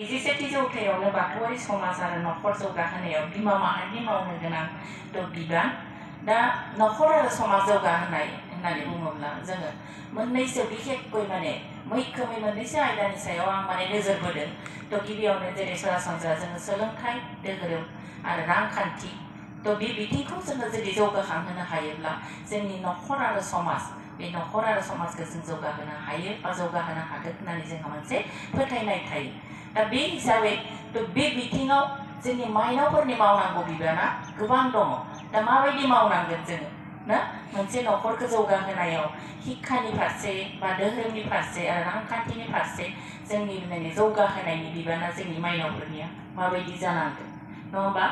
27थि जौथायावनो बाथौआरि समाज आरो नखर जौगाहोनायाव बिमा माहारिनि मावनो गोनां बिबान दा नखर आरो समाज जौगाहोनाय होननानै बुङोब्ला जोङो मोननैसो बिखेखকৈ माने मैखोमै मोननैसो आयदानि सायाव आं माने नोजोर बोदों गिबियावनो जेरै सरासनस्रा जोङो सोलोंथाइ धोरोम आरो रांखान्थि बे बिथिंखौ जोङो जुदि जौगाखांहोनो हायोब्ला जोंनि नखर आरो समाज बे नखर आरो समाजखौ जों जौगाहोनो हायो बा जौगाहोनो हागोन होननानै जोंहा मोनसे फोथायनाय थायो दा बे हिसाबै बे बिथिङाव जोंनि माइनावफोरनि मावनांगौ बिबाना गोबां दङ दा माबायदि मावनांगोन जोङो ना मोनसे नखरखौ जौगाहोनायाव शिक्षानि फारसे बा धोरोमनि फारसे आरो रांखान्थिनि फारसे जोंनि माने जौगाहोनायनि बिबाना जोंनि माइनावफोरनिया माबायदि जानांगोन नङा होमबा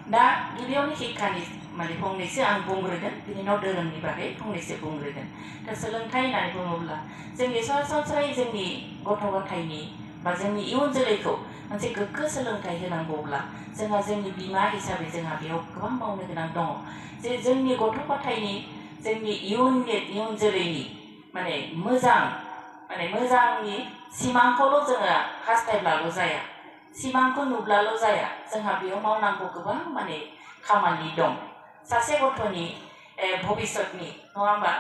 दा गिबियावनो शिक्षानि माने फंनैसो आं बुंग्रोगोन बिनि उनाव धोरोमनि बागै फंनैसो बुंग्रोगोन दा सोलोंथाइ होननानै बुङोब्ला जोंनि सरासनस्रायै जोंनि गथ' गथायनि बा जोंनि इयुन जोलैखौ मोनसे गोग्गो सोलोंथाइ होनांगौब्ला जोंहा जोंनि बिमा हिसाबै जोंहा बेयाव गोबां मावनो गोनां दङ जे जोंनि गथ' गथायनि जोंनि इयुन जोलैनि माने मोजांनि सिमांखौल' जोङो हास्थायब्लाल' जाया सिमांखौ नुब्लाल' जाया जोंहा बेयाव मावनांगौ गोबां माने खामानि दं सासे गथ'नि भबिष्यतनि नङा होमबा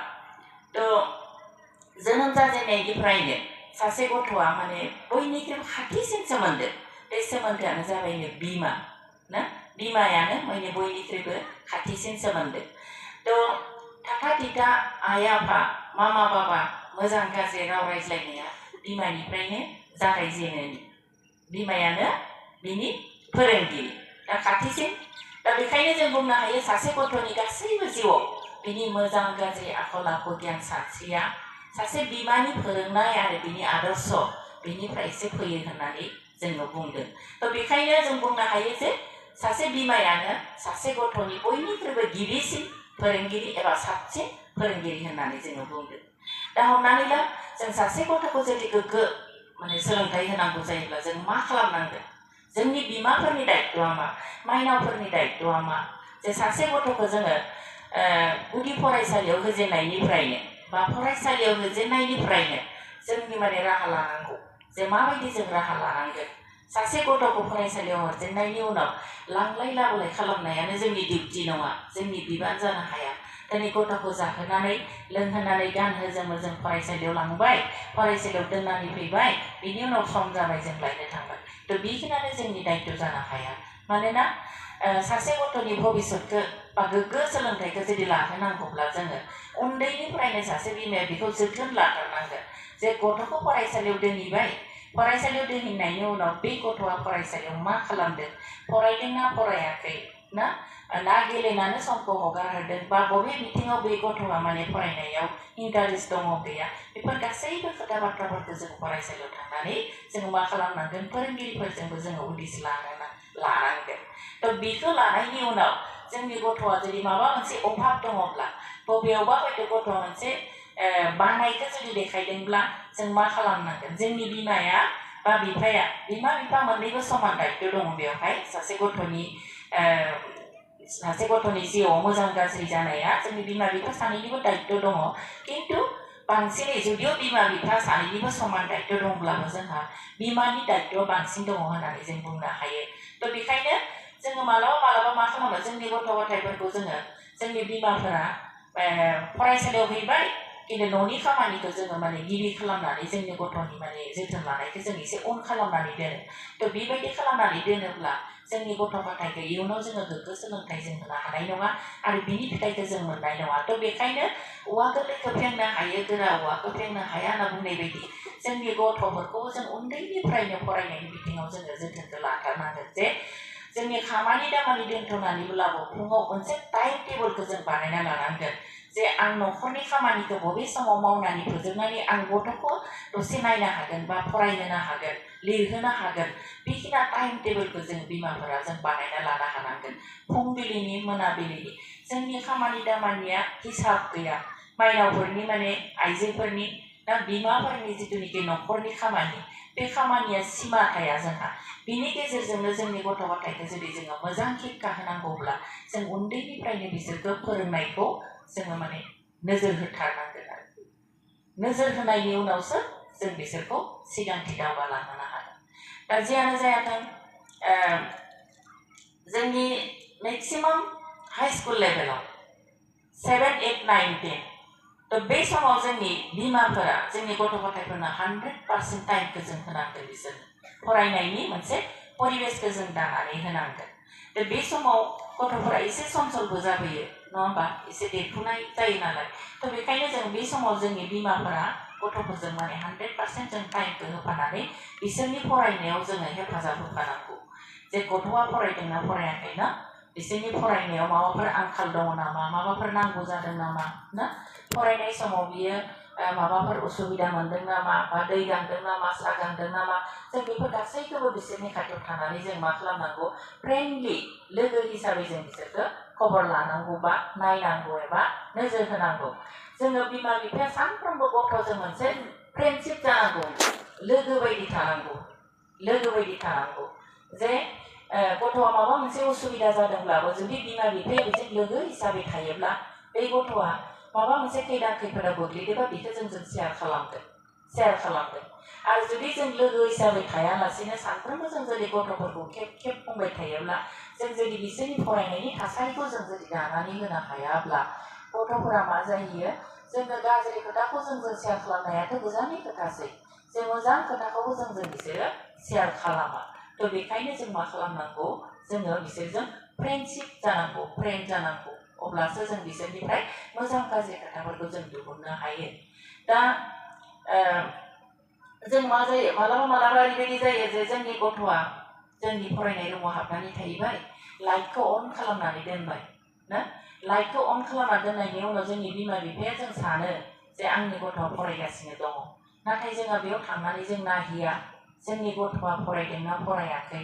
जोनोम जाजेननायनिफ्रायनो सासे गथ'आ माने बयनिख्रुइबो खाथिसिन सोमोन्दो बे सोमोन्दोआनो जाबायनो बिमा ना बिमायानो माने बयनिख्रुइबो खाथिसिन सोमोन्दो थाथा थिथा आइ आफा मामा बाबा मोजां गाज्रि राव रायज्लायनाया बिमानिफ्रायनो जागायजेनो बिमायानो बिनि फोरोंगिरि दा खाथिसिन दा बेखायनो जों बुंनो हायो सासे गथ'नि गासैबो जिउआव बिनि मोजां गाज्रि आखल आखु गियान सानस्रिया सासे बिमानि फोरोंनाय आरो बिनि आदर्श बिनिफ्रायसो फैयो होननानै जोङो बुंदों बेखायनो जों बुंनो हायो जे सासे बिमायानो सासे गथ'नि बयनिख्रुइबो गिबिसिन फोरोंगिरि एबा साबसिन फोरोंगिरि होननानै जोङो बुंदों दा हमनानै ला जों सासे गथ'खौ जुदि गोग्गो माने सोलोंथाइ होनांगौ जायोब्ला जों मा खालामनांगोन जोंनि बिमाफोरनि दायित्वआ मा माइनावफोरनि दायित्वआ मा जे सासे गथ'खौ जोङो गुदि फरायसालियाव होजेननायनिफ्रायनो बा फरायसालियाव होजेननायनिफ्रायनो जोंनि माने राहा लानांगौ जे माबायदि जों राहा लानांगोन सासे गथ'खौ फरायसालियाव हरजेननायनि उनाव लांलाय लाबोलाय खालामनायानो जोंनि डिउटि नङा जोंनि बिबान जानो हाया दिनै गथ'खौ जाहोनानै लोंहोनानै गानहो जोमहो जों फरायसालियाव लांबाय फरायसालियाव दोननानै फैबाय बिनि उनाव सम जाबाय जों लायनो थांबाय बेखिनियानो जोंनि दायित्व जानो हाया मानोना सासे गथ'नि भबिष्यतखौ बा गोग्गो सोलोंथाइखौ जुदि लाहोनांगौब्ला जोङो उन्दैनिफ्रायनो सासे बिमाया बेखौ जोथोन लाग्रोनांगोन जे गथ'खौ फरायसालियाव दोनहैबाय फरायसालियाव दोनहैनायनि उनाव बे गथ'आ फरायसालियाव मा खालामदों फरायदोंना फरायाखै ना गेलेनानै समखौ हगारहोदों बा बबे बिथिङाव बे गथ'आ माने फरायनायाव इन्टारेस्ट दङ गैया बेफोर गासैबो खोथा बाथ्राफोरखौ जों फरायसालियाव थांनानै जों मा खालामनांगोन फोरोंगिरिफोरजोंबो जोङो उदिस लानांगोन बेखौ लानायनि उनाव जोंनि गथ'आ जुदि माबा मोनसे अभाब दङब्ला बबेयावबा हयथ' गथ'आ मोनसे बानायखौ जुदि देखायदोंब्ला जों मा खालामनांगोन जोंनि बिमाया बा बिफाया बिमा बिफा मोननैबो समान दायित्व दङ बेवहाय सासे गथ'नि जिउआव मोजां गाज्रि जानाया जोंनि बिमा बिफा सानैनिबो दायित्व दङ खिन्थु बांसिनै जुदिও बिमा बिफा सानैनिबो समान दायित्व दंब्लाबो जोंहा बिमानि दायित्वआ बांसिन दङ होननानै जों बुंनो हायो बेखायनो जोङो मालाबा मा खालामो जोंनि गथ' गथायफोरखौ जोंनि बिमाफोरा फरायसालियाव हैबाय खिन्थु न'नि खामानिखौ जोङो माने गिबि खालामनानै जोंनि गथ'नि माने जोथोन लानायखौ जों एसे उन खालामनानै दोनो बेबायदि खालामनानै दोनोब्ला जोंनि गथ' गथायखौ इयुनाव जोङो गोग्गो सोलोंथाइ जों होनो हानाय नङा आरो बिनि फिथाइखौ जों मोननाय नङा बेखायनो औवा गोरलैखौ फेंनो हायो गोरा औवाखौ फेंनो हाया होनना बुंनाय बायदि जोंनि गथ'फोरखौ जों उन्दैनिफ्रायनो फरायनायनि बिथिङाव जोङो जोथोनखौ लाथारनांगोन जे जोंनि खामानि दामानि दोनथ'नानैब्लाबो फुङाव मोनसे टाइम टेबोलखौ जों बानायना लानांगोन जे आं न'खरनि खामानिखौ बबे समाव मावनानै फोजोबनानै आं गथ'खौ दसे नायनो हागोन बा फरायहोनो हागोन लिरहोनो हागोन बेखिना टाइम टेबोलखौ जों बिमाफोरा जों बानायना लानो हानांगोन फुंबिलिनि मोनाबिलिनि जोंनि खामानि दामानिया हिसाब गैया माइनावफोरनि माने आइजोफोरनि दा बिमाफोरनि जिथुनिखि न'खरनि खामानि बे खामानिया सिमा थाया जोंहा बिनि गेजेरजोंनो जोंनि गथ' गथायखौ जुदि जोङो मोजां शिक्षा होनांगौब्ला जों उन्दैनिफ्रायनो बिसोरखौ फोरोंनायखौ जोङो माने नोजोर होथारनांगोन आरो नोजोर होनायनि उनावसो जों बिसोरखौ सिगांथि दावगालांहोनो हागोन दा जियानो जायाथों जोंनि मेक्सिमाम हाई स्कुल लेभेलाव 7, 8, 9, 10 तो बे समाव जोंनि बिमाफोरा जोंनि गथ' गथायफोरनो 100% टाइमखौ जों होनांगोन बिसोर फरायनायनि मोनसे परिबेसखौ जों दानानै होनांगोन तो बे समाव गथ'फोरा एसे सनसलबो जाबोयो नङा होमबा एसे देरफुनाय जायो नालाय तो बेखायनो जों बे समाव जोंनि बिमाफोरा गथ'फोरजों माने 100% जों टाइमखौ होफानानै बिसोरनि फरायनायाव जोङो हेफाजाब होफानांगौ जे गथ'आ फरायदोंना फरायाखै ना बिसोरनि फरायनायाव माबाफोर आंखाल दङ नामा माबाफोर नांगौ जादों नामा ना फरायनाय समाव बियो माबाफोर उसुबिदा मोनदों नामा बा दै गांदों नामा सा गांदों नामा जों बेफोर गासैखौबो बिसोरनि खाथियाव थानानै जों मा खालामनांगौ फ्रेन्डलि लोगो हिसाबै जों बिसोरखौ खबर लानांगौ बा नायनांगौ एबा नोजोर होनांगौ जोङो बिमा बिफाया सानफ्रोमबो गथ'जों मोनसे फ्रेन्डशिप जानांगौ लोगो बायदि थानांगौ जे गथ'आ माबा मोनसे उसुबिदा जादोंब्लाबो जुदि बिमा बिफाया बिजों लोगो हिसाबै थायोब्ला बे गथ'आ माबा मोनसे खैदां खैफोदाव गोग्लैदोंबा बेखौ जोंजों शेयार खालामगोन आरो जुदि जों लोगो हिसाबै थायालासेनो सानफ्रोमबो जों जुदि गथ'फोरखौ खेब खेब बुंबाय थायोब्ला जों जुदि बिसोरनि फरायनायनि थासारिखौ जों जुदि दानानै होनो हायाब्ला गथ'फोरा मा जायो जोङो गाज्रि खोथाखौ जोंजों शेयार खालामनायाथ' गोजाननि खोथासै जों मोजां खोथाखौबो जोंजों बिसोरो शेयार खालामा तो बेखायनो जों मा खालामनांगौ जोङो बिसोरजों फ्रेन्डशिप जानांगौ फ्रेन्ड जानांगौ अब्लासो जों बिसोरनिफ्राय मोजां गाज्रि खोथाफोरखौ जों दिहुननो हायो दा जों मा जायो मालाबा ओरैबायदि जायो जे जोंनि गथ'आ जोंनि फरायनाय रुमाव हाबनानै थाहैबाय लाइटखौ अन खालामनानै दोनबाय ना लाइटखौ अन खालामना दोननायनि उनाव जोंनि बिमा बिफाया जों सानो जे आंनि गथ'आ फरायगासिनो दङ नाथाय जोंहा बेयाव थांनानै जों नायहैया जोंनि गथ'आ फरायदोंना फरायाखै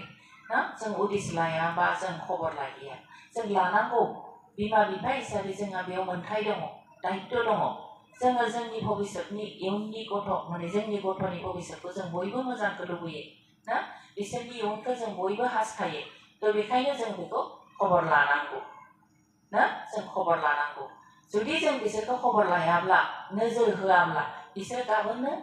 ना जों उदिस लाया बा जों खबर लाहैया जों लानांगौ बिमा बिफा हिसाबै जोंहा बेयाव मोन्थाय दङ दायित्व दङ जोङो जोंनि भबिष्यतनि इयुननि गथ' माने जोंनि गथ'नि भबिष्यतखौ जों बयबो मोजांखौ लुबैयो ना बिसोरनि इयुनखौ जों बयबो हास्थायो तो बेखायनो जों बेखौ खबर लानांगौ ना जों खबर लानांगौ जुदि जों बिसोरखौ खबर लायाब्ला नोजोर होआब्ला बिसोर गाबोननो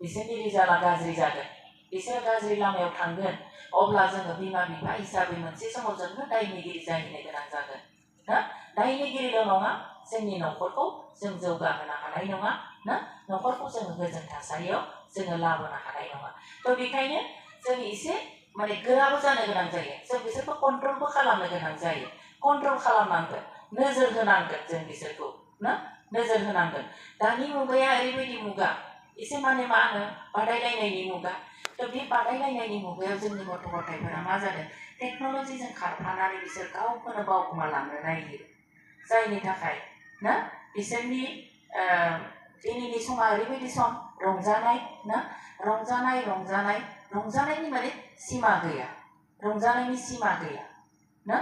बिसोरनि रिजाल्टआ गाज्रि जागोन बिसोर गाज्रि लामायाव थांगोन अब्ला जोङो बिमा बिफा हिसाबै मोनसे समाव जोंनो दायनिगिरि जाहैनो गोनां जागोन ना दायनिगिरिल' नङा जोंनि न'खरखौ जों जौगाहोनो हानाय नङा ना न'खरखौ जोङो गोजोन थासारियाव जोङो लाबोनो हानाय नङा तो बेखायनो जों एसे माने गोराबो जानो गोनां जायो जों बिसोरखौ कन्ट्रलबो खालामनो गोनां जायो कन्ट्रल खालामनांगोन नोजोर होनांगोन जों बिसोरखौ ना नोजोर होनांगोन दानि मुगाया ओरैबायदि मुगा एसे माने मा होनो बादायलायनायनि मुगा तो बे बादायलायनायनि मुगायाव जोंनि गथ' गथायफोरा मा जादों टेक्न'लजिजों खारफानानै बिसोर गावखौनो बावगोमालांनो नागिरो जायनि थाखाय ना बिसोरनि दिनैनि समा ओरैबायदि सम रंजानाय ना रंजानायनि माने सिमा गैया रंजानायनि सिमा गैया ना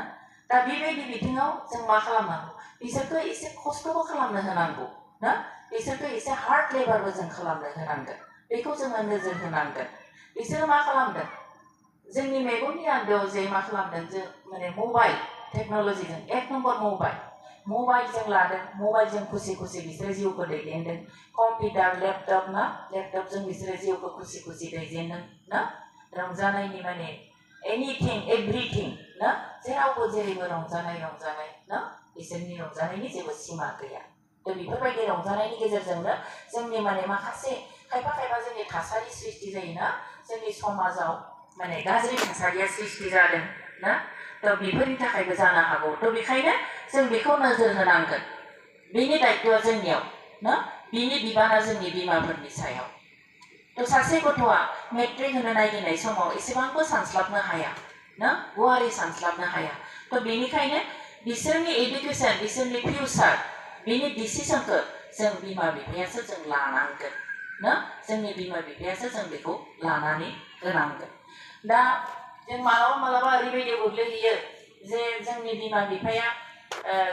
दा बेबायदि बिथिङाव जों मा खालामनांगौ बिसोरखौ एसे खस्थ'बो खालामनो होनांगौ ना बिसोरखौ एसे हार्ड लेबारबो जों खालामनो होनांगोन बेखौ जोङो नोजोर होनांगोन बिसोरो मा खालामदों जोंनि मेगननि आन्दोआव जे मा खालामदों जों माने मबाइल टेक्न'लजिजों 1 नम्बर मबाइलजों लादों मबाइलजों खुसि बिसोरो जिउखौ दैदेनदों कम्पिउटार लेपटपजों बिसोरो जिउखौ खुसि दैदेनदों ना रंजानायनि माने एनिथिं एभ्रिथिं ना जेरावबो जेरैबो रंजानाय ना बिसोरनि रंजानायनि जेबो सिमा गैया तो बेफोरबायदि रंजानायनि गेजेरजोंनो जोंनि माने माखासे खायफा जोंनि थासारि सृष्टि जायोना जोंनि समाजाव माने गाज्रि थासारिया सृष्टि जादों ना तो बेफोरनि थाखायबो जानो हागौ तो बेखायनो जों बेखौ नोजोर होनांगोन बेनि दायित्वआ जोंनियाव ना बिनि बिबाना जोंनि बिमाफोरनि सायाव तो सासे गथ'आ मेट्रिक होनो नागिरनाय समाव एसेबांबो सानस्लाबनो हाया ना गुवारै सानस्लाबनो हाया तो बेनिखायनो बिसोरनि एडुकेसन बिसोरनि फिउचार बिनि डिसिसनखौ जों बिमा बिफायासो जों लानांगोन ना जोंनि बिमा बिफायासो जों बेखौ लानानै होनांगोन दा जों मालाबा ओरैबायदि गोग्लैहैयो जे जोंनि बिमा बिफाया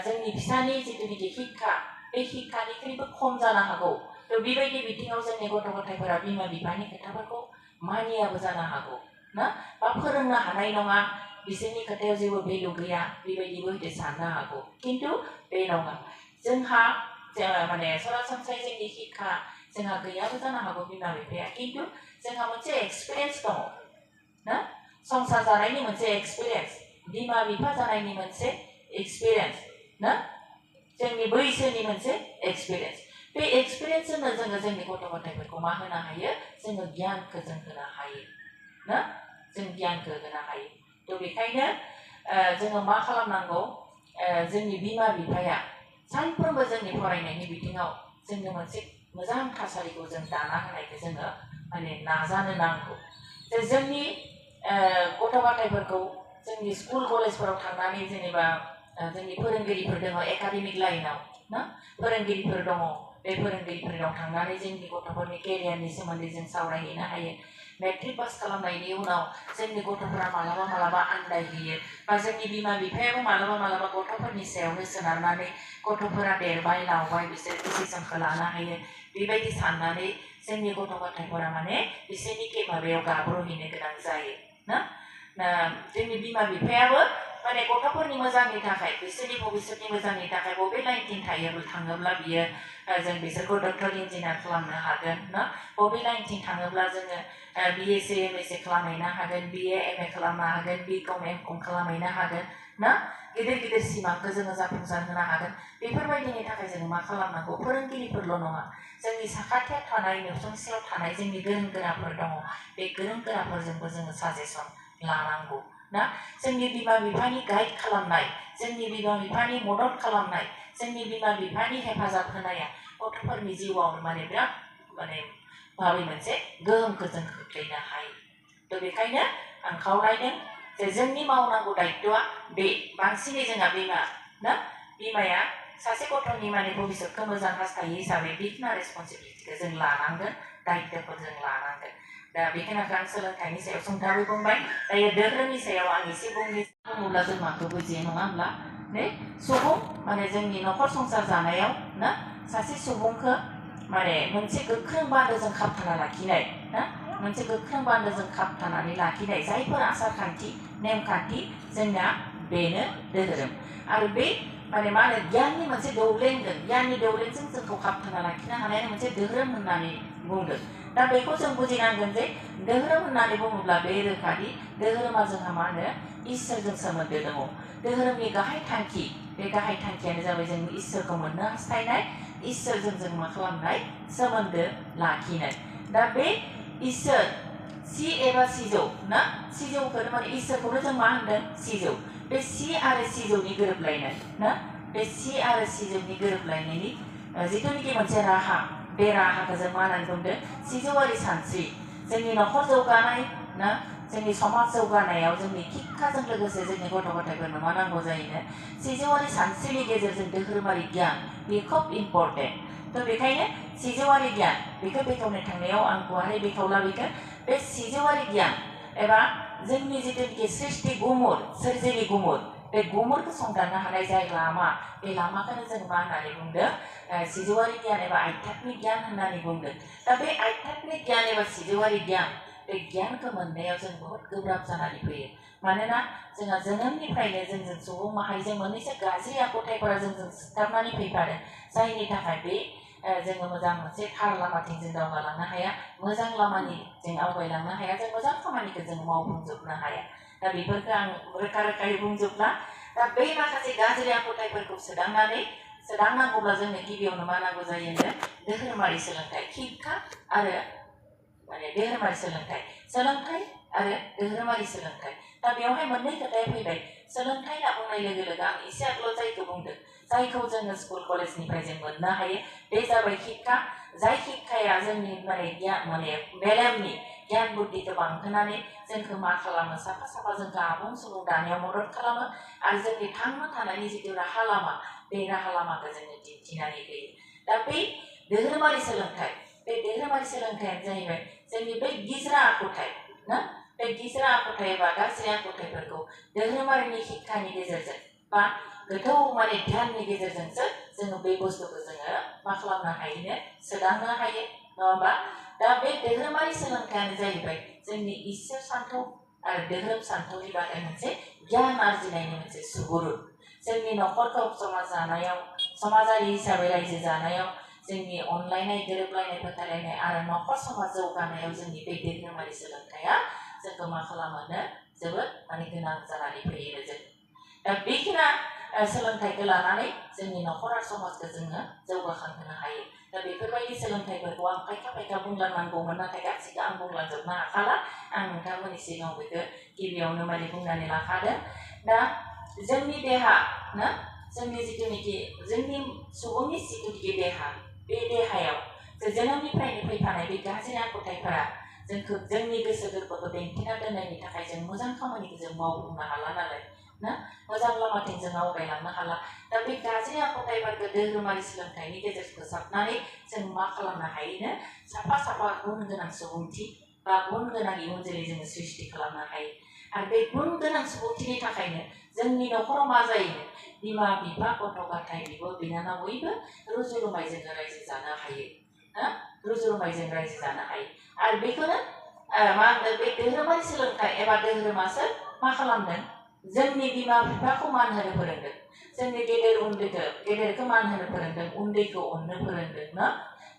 जोंनि फिसानि जिथुनिखि शिक्षा बे शिक्षानिख्रुइबो खम जानो हागौ तो बेबायदि बिथिङाव जोंनि गथ' गथायफोरा बिमा बिफानि खोथाफोरखौ मानियाबो जानो हागौ ना बा फोरोंनो हानाय नङा बिसोरनि खोथायाव जेबो भेलु गैया बेबायदिबो साननो हागौ खिन्थु बे नङा जोंहा माने सरासनस्रायै जोंनि शिक्षा जोंहा गैयाबो जानो हागौ बिमा बिफाया खिन्थु जोंहा मोनसे एक्सपिरियेन्स दङ ना संसार जानायनि मोनसे एक्सपिरियेन्स बिमा बिफा जानायनि मोनसे एक्सपिरियेन्स ना जोंनि बैसोनि मोनसे एक्सपिरियेन्स बे एक्सपिरियेन्सजोंनो जोङो जोंनि गथ' गथायफोरखौ मा होनो हायो जोङो गियानखौ जों होनो हायो ना जों गियानखौ होनो हायो थ' बेखायनो जोङो मा खालामनांगौ जोंनि बिमा बिफाया सानफ्रोमबो जोंनि फरायनायनि बिथिङाव जोंनो मोनसे मोजां थासारिखौ जों दाना होनायखौ जोङो माने नाजानो नांगौ जे जोंनि गथ' गथायफोरखौ जोंनि स्कुल कलेजफोराव थांनानै जेनेबा जोंनि फोरोंगिरिफोर दङ एकाडेमिक लाइनाव ना फोरोंगिरिफोर दङ बे फोरोंगिरिफोरनाव थांनानै जोंनि गथ'फोरनि केरियारनि सोमोन्दै जों सावरायहैनो हायो मेट्रिक पास खालामनायनि उनाव जोंनि गथ'फोरा मालाबा मालाबा आन्दायहैयो बा जोंनि बिमा बिफायाबो मालाबा मालाबा गथ'फोरनि सायावनो सोनारनानै गथ'फोरा देरबाय लावबाय बिसोर डिसिसनखौ लानो हायो बेबायदि साननानै जोंनि गथ' गथायफोरा माने बिसोरनि माबायाव गाब्रहैनो गोनां जायो ना जोंनि बिमा बिफायाबो माने गथ'फोरनि मोजांनि थाखाय बिसोरनि भबिष्यतनि मोजांनि थाखाय बबे लाइनथिं थाङोब्ला बियो जों बिसोरखौ डक्टर इन्जिनियार खालामनो हागोन ना बबे लाइनथिं थाङोब्ला जोङो BSc MSc खालामहैनो हागोन BA MA खालामनो हागोन BCom MCom खालामहैनो हागोन ना गिदिर गिदिर सिमांखौ जोङो जाफुंसार होनो हागोन बेफोरबायदिनि थाखाय जोङो मा खालामनांगौ फोरोंगिरिफोरल' नङा जोंनि साखाथियाव थानाय नसुंसेयाव थानाय जोंनि गोरों गोराफोर दङ बे गोरों गोराफोरजोंबो जोङो साजेसन लानांगौ ना जोंनि बिमा बिफानि गाइड खालामनाय जोंनि बिमा बिफानि मदद खालामनाय जोंनि बिमा बिफानि हेफाजाब होनाया गथ'फोरनि जिउआव माने बिराद माने माबे मोनसे गोहोमखौ जों खोख्लैनो हायो थ' बेखायनो आं खावलायदों जे जोंनि मावनांगौ दायित्वआ बे बांसिनै जोंहा ना बिमाया सासे गथ'नि माने भबिष्यतखौ मोजां हास्थायो हिसाबै बेखिना रेसपन्सिबिलिटिखौ जों लानांगोन दायित्वखौ जों लानांगोन दा बेखिनिखौ आं सोलोंथाइनि सायाव सुंथाबै बुंबाय दायो धोरोमनि सायाव आं एसे बुङोब्ला जों माखौ बुजियो नङा होमब्ला ने सुबुं माने जोंनि न'खर संसार जानायाव ना सासे सुबुंखौ माने मोनसे गोख्रों बान्दोजों खाबथाना लाखिनाय ना मोनसे गोख्रों बान्दोजों खाबथानानै लाखिनाय जायफोर आसार खान्थि नेमखान्थि जोंना बेनो धोरोम आरो बे माने मा होनो गियाननि मोनसे दौलेंजों गियाननि दौलेंजों जोंखौ खाबथाना लाखिनो हानायानो मोनसे धोरोम होननानै बुंदों दा बेखौ जों बुजिनांगोन जे धोरोम होननानै बुङोब्ला बे रोखादि धोरोमा जोंहा मा होनो इसोरजों सोमोन्दो दङ धोरोमनि गाहाय थांखि बे गाहाय थांखियानो जाबाय जों इसोरखौ मोननो हास्थायनाय इसोरजों जों मा खालामनाय सोमोन्दो लाखिनाय दा बे इसोर सि एबा सिजौ ना सिजौखौनो माने इसोरखौनो जों मा होनदों सिजौ बे सि आरो सिजौनि गोरोबलायनाय ना बे सि आरो सिजौनि गोरोबलायनायनि जिथुनिखि मोनसे राहा बे राहाखौ जों मा होननानै बुंदों सिजौआरि सानस्रि जोंनि न'खर जौगानाय ना जोंनि समाज जौगानायाव जोंनि शिक्षाजों लोगोसे जोंनि गथ' गथायफोरनो मा नांगौ जायोनो सिजौआरि सानस्रिनि गेजेरजों धोरोमारि गियान बे खोब इम्पर्टेन्ट थ' बेखायनो सिजौआरि गियान बेखौ बेखेवनो थांनायाव आं गुवारै बेखेवला बेखौ बे सिजौआरि गियान एबा जोंनि जिथुनिखि सृष्टि गुमुर सोरजिलि गुमुर बे गुमुरखौ संदाननो हानाय जाय लामा बे लामाखौनो जों मा होननानै बुंदों सिजौआरि गियान एबा आध्यात्मिक गियान होननानै बुंदों दा बे आध्यात्मिक गियान एबा सिजौआरि गियान बे गियानखौ मोननायाव जों बहुद गोब्राब जानानै फैयो मानोना जोंहा जोनोमनिफ्रायनो जोंजों सुबुं माहारिजों मोननैसो गाज्रि आखुथायफोरा जोंजों सिथाबनानै फैफादों जायनि थाखाय बे जोङो मोजां मोनसे थार लामाथिं जों दावगालांनो हाया मोजां लामानि जों आवगायलांनो हाया जों मोजां खामानिखौ जों मावफुंजोबनो हाया दा बेफोरखौ आं रोखा रोखायै बुंजोबला दा बै माखासे गाज्रि आखुथायफोरखौ सोदांनांगौब्ला जोंनो गिबियावनो मा नांगौ जायो धोरोमारि सोलोंथाइ शिक्षा आरो माने धोरोमारि सोलोंथाइ आरो धोरोमारि सोलोंथाइ दा बेवहाय मोननै खोथाया फैबाय सोलोंथाइ होनना बुंनाय लोगो लोगो आं एसे आगोलाव जायखौ बुंदों जायखौ जोङो स्कुल कलेजनिफ्राय जों मोननो हायो बे जाबाय शिक्षा जाय शिक्षाया जोंनि माने गियान माने मेलेमनि गियान बुद्धिखौ बांहोनानै जोंखौ मा खालामो साफा साफा जोंखौ आबुं सुबुं दानायाव मदद खालामो आरो जोंनि थांना थानायनि जिथु राहा लामा बे राहा लामाखौ जोंनो दिन्थिनानै होयो दा बे धोरोमारि सोलोंथाइ बे धोरोमारि सोलोंथायानो जाहैबाय जोंनि बै गिज्रा आखुथाय ना बे गिज्रा आखुथाय एबा गाज्रि आखुथायफोरखौ धोरोमारिनि शिक्षानि गेजेरजों बा गोथौ माने ध्याननि गेजेरजोंसो जोङो बे बुस्थुखौ जोङो मा खालामनो हायो सोदांनो हायो नङा होमबा दा बे धोरोमारि सोलोंथायानो जाहैबाय जोंनि इसोर सान्थौ आरो धोरोम सान्थौनि बागै मोनसे गियान आरजिनायनि मोनसे सुबुरुन जोंनि न'खरखौ समाज जानायाव समाजारि हिसाबै रायजो जानायाव जोंनि अनलायनाय गोरोबलायनाय फोथायलायनाय आरो न'खर समाज जौगानायाव जोंनि बे धोरोमारि सोलोंथाया जोंखौ मा खालामनो जोबोद माने गोनां जानानै फैयो जों दा बेखिना सोलोंथाइखौ लानानै जोंनि न'खर आरो समाजखौ जोङो जौगाखांहोनो हायो दा बेफोरबायदि सोलोंथाइफोरखौ आं खायफा बुंलांनांगौमोन नाथाय गासैखौ आं बुंलांजोबनो हाखाला आं नोंथांमोननि सिगाङाव बेखौ गिबियावनो माने बुंनानै लाखादों दा जोंनि देहा ना जोंनि जिथुनिखि जोंनि सुबुंनि जिथुनिखि देहा बे देहायाव जोनोमनिफ्रायनो फैफानाय बे गाज्रि आखुथाइफोरा जोंखौ जोंनि गोसो गोरबोखौ बेंथेना दोननायनि थाखाय जों मोजां खामानिखौ जों मावफुंनो हाला नालाय ना मोजां लामाथिं जों आवगायलांनो हाला दा बे गाज्रि आखुथाइफोरखौ धोरोमारि सोलोंथाइनि गेजेरजों फोसाबनानै जों मा खालामनो हायोनो साफा गुन गोनां सुबुंथि बा गुन गोनां इयुन जोलै जोङो सृष्टि खालामनो हायो आरो बे गुन गोनां सुबुंथिनि थाखायनो जोंनि न'खराव मा जायोनो बिमा बिफा गथ' गथाय बिब' बिनानाव बयबो रुजुरुमाय जोङो रायजो जानो हायो ना रुजुरुमायजों रायजो जानो हायो आरो बेखौनो मा होनदों बे धोरोमारि सोलोंथाइ एबा धोरोमासो मा खालामदों जोंनि बिमा बिफाखौ मान होनो फोरोंदों जोंनि गेदेरखौ मान होनो फोरोंदों उन्दैखौ अननो फोरोंदों ना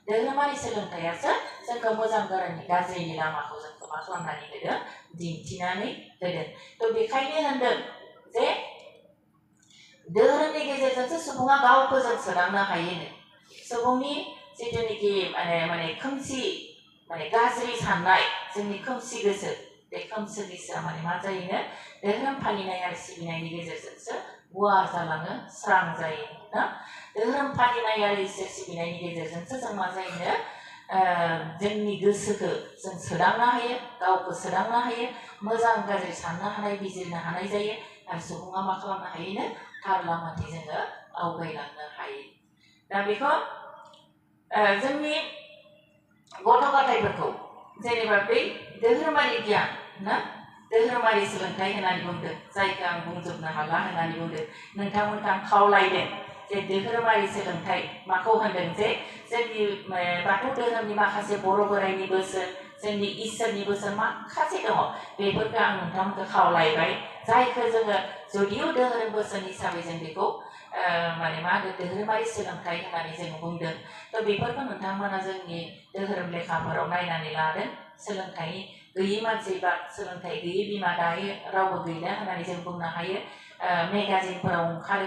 धोरोमारि सोलोंथाइयासो जोंखौ मोजां गाज्रिनि लामाखौ जोंखौ मा खालामनानै होदों दिन्थिनानै होदों थ' बेखायनो होनदों जे धोरोमनि गेजेरजोंसो सुबुङा गावखौ जों सोदांनो हायोनो सुबुंनि जिथुनिखि माने खोमसि माने गाज्रि साननाय जोंनि खोमसि गोसो बे खोमसि गोसोआ माने मा जायोनो धोरोम फालिनाय आरो सिबिनायनि गेजेरजोंसो गुवार जालाङो स्रां जायो ना धोरोम फालिनाय आरो इसोर सिबिनायनि गेजेरजोंसो जों मा जायोनो जोंनि गोसोखौ जों सोदांनो हायो गावखौ सोदांनो हायो मोजां गाज्रि साननो हानाय बिजिरनो हानाय जायो आरो सुबुङा मा खालामनो हायोनो थार लामाथिं जोङो आवगायलांनो हायो दा बेखौ जोंनि गथ' गथायफोरखौ जेनेबा बै धोरोमारि गियान ना धोरोमारि सोलोंथाइ होननानै बुंदों जायखौ आं बुंजोबनो हाला होननानै बुंदों नोंथांमोनखौ आं खावलायदों जे धोरोमारि सोलोंथाइ माखौ होनदों जे जोंनि बाथौ धोरोमनि माखासे बर' बोराइनि बोसोन जोंनि इसोरनि बोसोन माखासे दङ बेफोरखौ आं नोंथांमोनखौ खावलायबाय जायखौ जोङो जुदिअ धोरोम बोसोन हिसाबै जों बेखौ माने मा होनो धोरोमारि सोलोंथाइ होननानै जों बुंदों थ' बेफोरखौ नोंथांमोना जोंनि धोरोम लेखाफोराव नायनानै लादों सोलोंथाइ गैयै मानसि बा सोलोंथाइ गैयै बिमा दायो रावबो गैला होननानै जों बुंनो हायो मेगाजिनफोराव ओंखारो